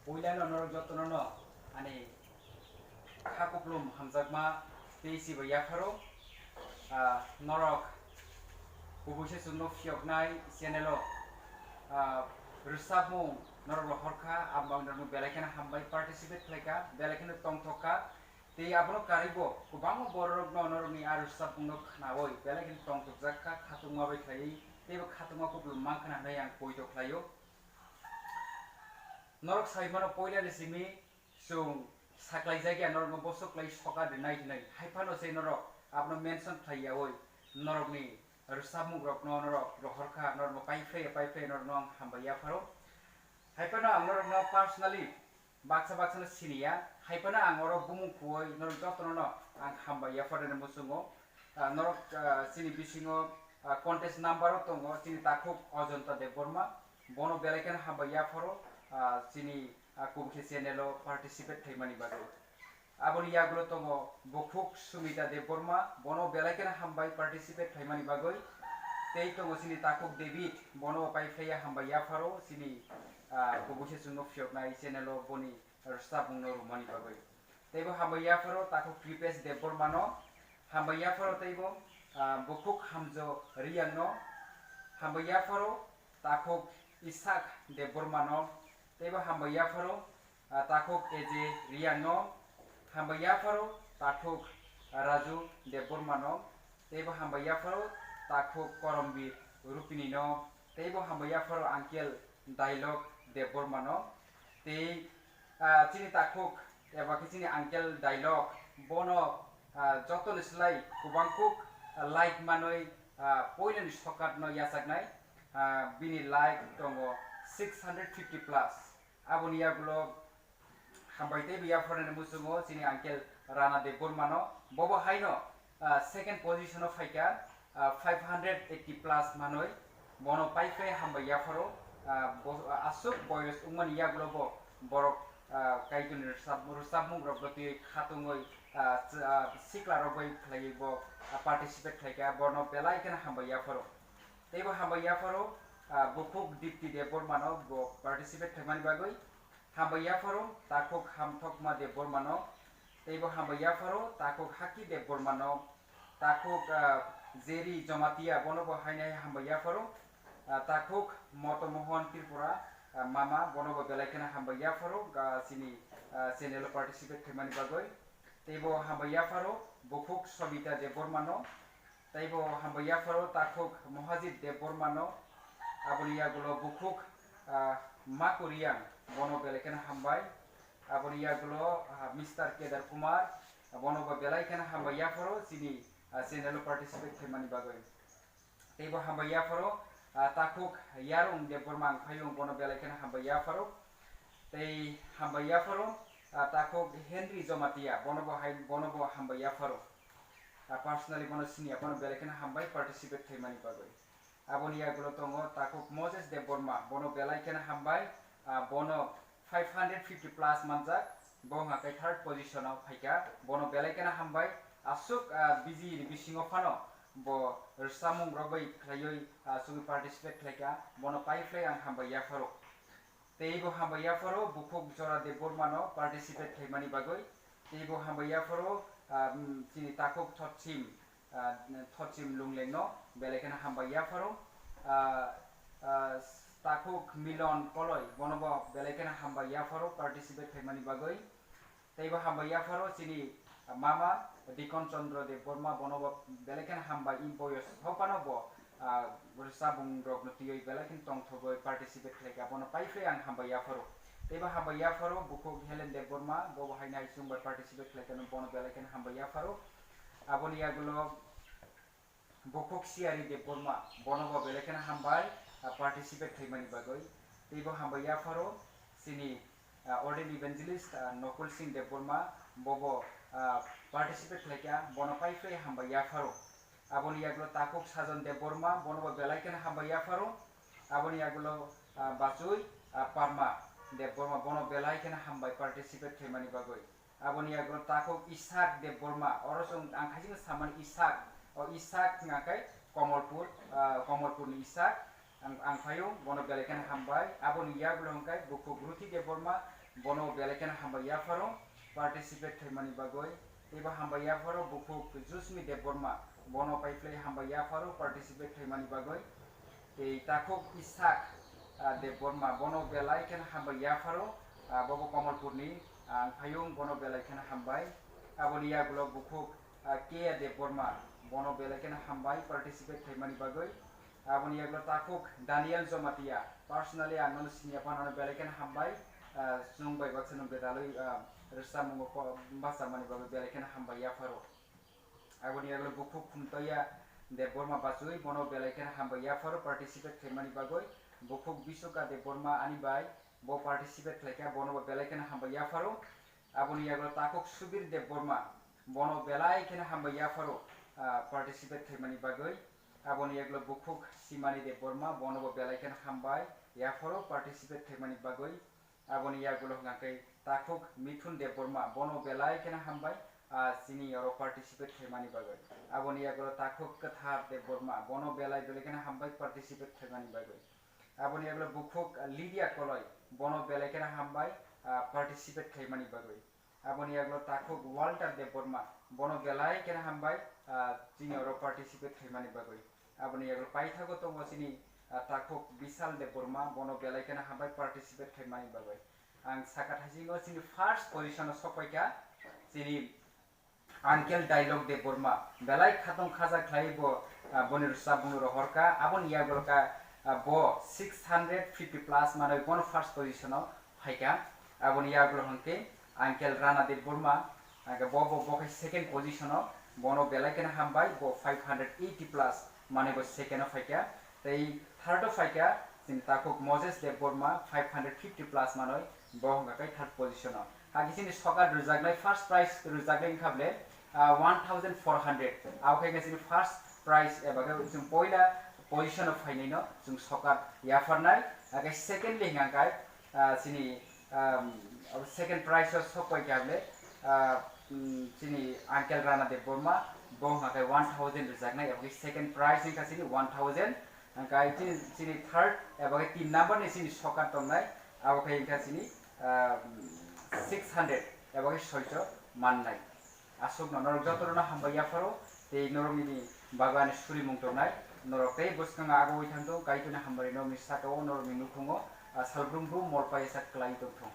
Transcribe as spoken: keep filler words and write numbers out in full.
Puilano norok jotono no ani kha kuplum hamjakma tei sibai yapharo, ah, norok kubuisa chwngno phiyoknai channel o, ah, rwchapmung norok rohorkha, abang norokno belai kheno hambai participate khlaikha, belai kheno tongthokha. Tei abono karwibo kwbangma bororokno norokni a rwchapmungno khnaui belai kheno tongthokjak kha, khatungma bai khlaiwi teibo khatungma kuplum mankha hwnwi ang poito khlaio. Norok sai mano, poilani simi chwng saklaijakya norokno bosok lai sokat rinai hinwi, hai phano se norok abono mention khlai yaui norokni rwchapmungrokno norok rohorkha, norokno paiphlaiya paiphlaiya norokno ang hambai yapharo. Hai phano ang norokno personally baksa baksano siniya, hai phano ang oro bumung kuwi norok jotono no ang hambai yapharnani muchungo. Ah, norok, ah, chini bisingo, ah, contest number o tongo chini takhuk Ajanta Debbarma, bono belai kheno hambai yapharo, ah, chini, ah, kubukhe channel o participate khlaimani bagwi. Aboni yagulo tongo bukhuk Sumita Debbarma, bono belai kheno hambai participate khlaimani bagwi. Tei tongo chini takhuk David, bono paiphlaiya hambai yapharo chini, ah, kubukhe chwngno phiyoknai channel o boni rwchapmungno rwmani bagwi. Teibo hambai yapharo takhuk Kripesh Debbarmano, hambai yapharo teibo, ah, bukhuk Hamjo Riyangno, hambai yapharo takhuk Isak Debbarmano, teibo hambai yapharo, ah, takhuk Eje Riyangno, hambai yapharo takhuk Raju Debbarmano, teibo hambai yapharo takhuk Korombir Rupinino, teibo hambai yapharo uncle Dailok Debbarmano, tei, ah, chini takhuk eba khe chini uncle Dailok, bono, ah, jotoni slai kwbangkuk, ah, like manwi, ah, poilani sokatno yachaknai, ah, bini like tongo six hundred fifty plus. Aboni yagulo hambai teibo yapharnani muchungo chini uncle Rana Debbarmano, bobo haino, ah, second position o phaikha, ah, five hundred eighty plus manwi, bono paiphlai hambai yapharo, ah, bo-, ah, aswk boyos wngmani yagulo bo borok, ah, Kaitorni rwchap-, rwchapmungrokno twiwi khatungwi, ah, ch-, ah, siklarok bai khlaiwi bo, ah, participate khlaikha, bono belai kheno hambai yapharo. Teibo hambai yapharo, ah, bukhuk Dipti Debbarmano bo participate khlaimani bagwi. Hambai yapharo takhuk Hamthokma Debbarmano, teibo hambai yapharo takhuk Haki Debbarmano, takhuk, ah, Jerry Jomatia, bono bo hainai hambai yapharo, ah, takhuk Moto Mohon Tripura, ah, mama, bono bo belai kheno hambai yapharo, ah, chini, ah, channel o participate khlaimani bagwi. Teibo hambai yapharo bukhuk Sobita Debbarmano, teibo hambai yapharo takhuk Mohajit Debbarmano, aboni yagulo bukhuk, ah, Maku Riyang, bono belai kheno hambai. Aboni yagulo, ah, Mister Kedar Kumar, bono bo belai kheno hambai yapharo chini, ah, channel o participate khlaimani bagwi. Teibo hambai yapharo, ah, takhuk Yarung Debbarma ang phaiung, bono belai kheno hambai yapharo. Tei hambai yapharo, ah, takhuk Henry Jomatia, bono bo hai, bono bo hambai yapharo. Ah, personally bono siniya, bono belai kheno hambai participate khlaimani bagwi. Aboni yagulo tongo takhuk Moses Debbarma, bono belai kheno hambai, ah, bono five hundred fifty plus manjak, bo wngkha khe third position o phaikha, bono belai kheno hambai. Aswk, ah, busy ni bisingo phano bo rwchapmung rok bai khlaiwi, ah, chwngwi participate khlaikha, bono paiphlai ang hambai yapharo. Teibo hambai yapharo bukhuk Jora Debbarmano participate khlaimani bagwi. Teibo hambai yapharo, ah, mm, chini takhuk Thotchim, ah, Thotchim Lunglengno belai kheno hambai yapharo. Ah, ah, takhuk Milon Koloi, bono bo belai kheno hambai yapharo participate khlaimani bagwi. Teibo hambai yapharo chini, ah, mama Dikon Chandra Debbarma, bono bo belai kheno hambai, i boyos hopano bo, ah, rwchapmung rokno twiwi belai kheno tongthogwi participate khlaikha, bono paiphlai ang hambai yapharo. Teibo hambai yapharo bukhuk Helen Debbarma, bo bo haino hai chwng bai participate khlaikha, bono belai kheno hambai yapharo. Aboni yagulo bukhuk Siyari Debbarma, bono bo belai kheno hambai, ah, participate khlaimani bagwi. Teibo hambai yapharo chini, ah, ordained evangelist, ah, Nokul Singh Debbarma, bo bo, ah, participate khlaikha, bono paiphlai hambai yapharo. Aboni yagulo takhuk Sajon Debbarma, bono bo belai kheno hambai yapharo. Aboni yagulo, ah, bachwi, ah, Parma Debbarma, bono belai kheno hambai participate khlaimani bagwi. Aboni yagulo takhuk Isak Debbarma, oro chwng ang khaisingno samani Isak, o Isak wngkha khe Komolpur, ah, Komolpurni Isak, ang, ang phaio, bono belai kheno hambai. Aboni yagulo hwnkhe bukhuk Ruthi Debbarma, Bono belai kheno hambai yapharo participate khlaimani bagwi. Teibo hambai yapharo bukhuk Jusmi Debbarma, bono paiphlai hambai yapharo participate khlaimani bagwi. Tei takhuk Isak, ah, Debbarma, bono belai kheno hambai yapharo, ah, bobo Kamalpurni, ah, phayung, bono belai kheno hambai. Aboni yagulo bukhuk, ah, K A Debbarma, bono belai kheno hambai participate khlaimani bagwi. Aboni yagulo takhuk Daniel Jomatia, personally ang nono siniya phano belai kheno hambai, ah, chwng bai baksa nwng gwdalwi, ah, rwchapmungo ko-, bachamani bagwi belai kheno hambai yapharo. Aboni yagulo bukhuk Khumtoya Debbarma bachwi, bono belai kheno hambai yapharo participate khlaimani bagwi. Bukhuk Bisuka Debbarma ani bai, bo participate khlaikha, bono bo belai kheno hambai yapharo. Aboni yagulo takhuk Subir Debbarma, bono belai kheno hambai yapharo, ah, participate khlaimani bagwi. Aboni yagulo bukhuk Simani Debbarma, bono bo belai kheno hambai yapharo participate khlaimani bagwi. Aboni yagulo hwnkha khe takhuk Mithun Debbarma, bono belai kheno hambai, ah, chini oro participate khlaimani bagwi. Aboni yagulo takhuk Kwthar Debbarma, bono belai belai kheno hambai participate khlaimani bagwi. Aboni yagulo bukhuk Lydia Koloi, bono belai kheno hambai, ah, participate khlaimani bagwi. Aboni yagulo takhuk Walter Debbarma, bono belai kheno hambai, ah, chini oro participate khlaimani bagwi. Aboni yagulo paithago tongo chini, ah, takhuk Bishal Debbarma, bono belai kheno hambai participate khlaimani bagwi. Ang saka thaisingo chini first position o sokpaikha chini Uncle Dialogue Debbarma, belai khatong khaja khlai bo, ah, boni rwchapmung rohorkha, aboni yagulo kha, ah, bo six hundred fifty plus manwi bono first position o phaikha. Aboni yagulo hwnkhe Uncle Rana Debbarma, hwnkhe bo, bo, bo khe second position o, bono belai kheno hambai, bo five hundred eighty plus manwi bo second o phaikha. Tei third o phaikha chini takhuk Moses Debbarma, five hundred fifty plus manwi, bo hwnkha khe third position o. Hakhe chini sokat rwjaknai first prize rwjaknai wngkha bole, ah, one thousand four hundred. Abo khe chini first prize eba khe chwng poila position o phainai no chwng sokat yapharnai. Hakhe secondly hwnkha khe, ah, chini, um, second prize o sokpai kha bole, ah, um, chini Uncle Rana Debbarma, bo hwnkha khe one thousand rwjaknai, abo khe second prize wngkha chini one thousand. Hwnkha chini, chini third eba khe tin number ni chini sokat tongnai, abo khe wngkha chini, ah, six hundred eba khe soicho mannai. Aswkno norok jotono hambai yapharo, tei norok nini bagwi ani surimung tongnai, norok tei bwskango agoi thangthung, Kaitorni hambai norokni saka-o, norokni nukhungo, ah, salbrum brum mol paisa kwlai tongthung.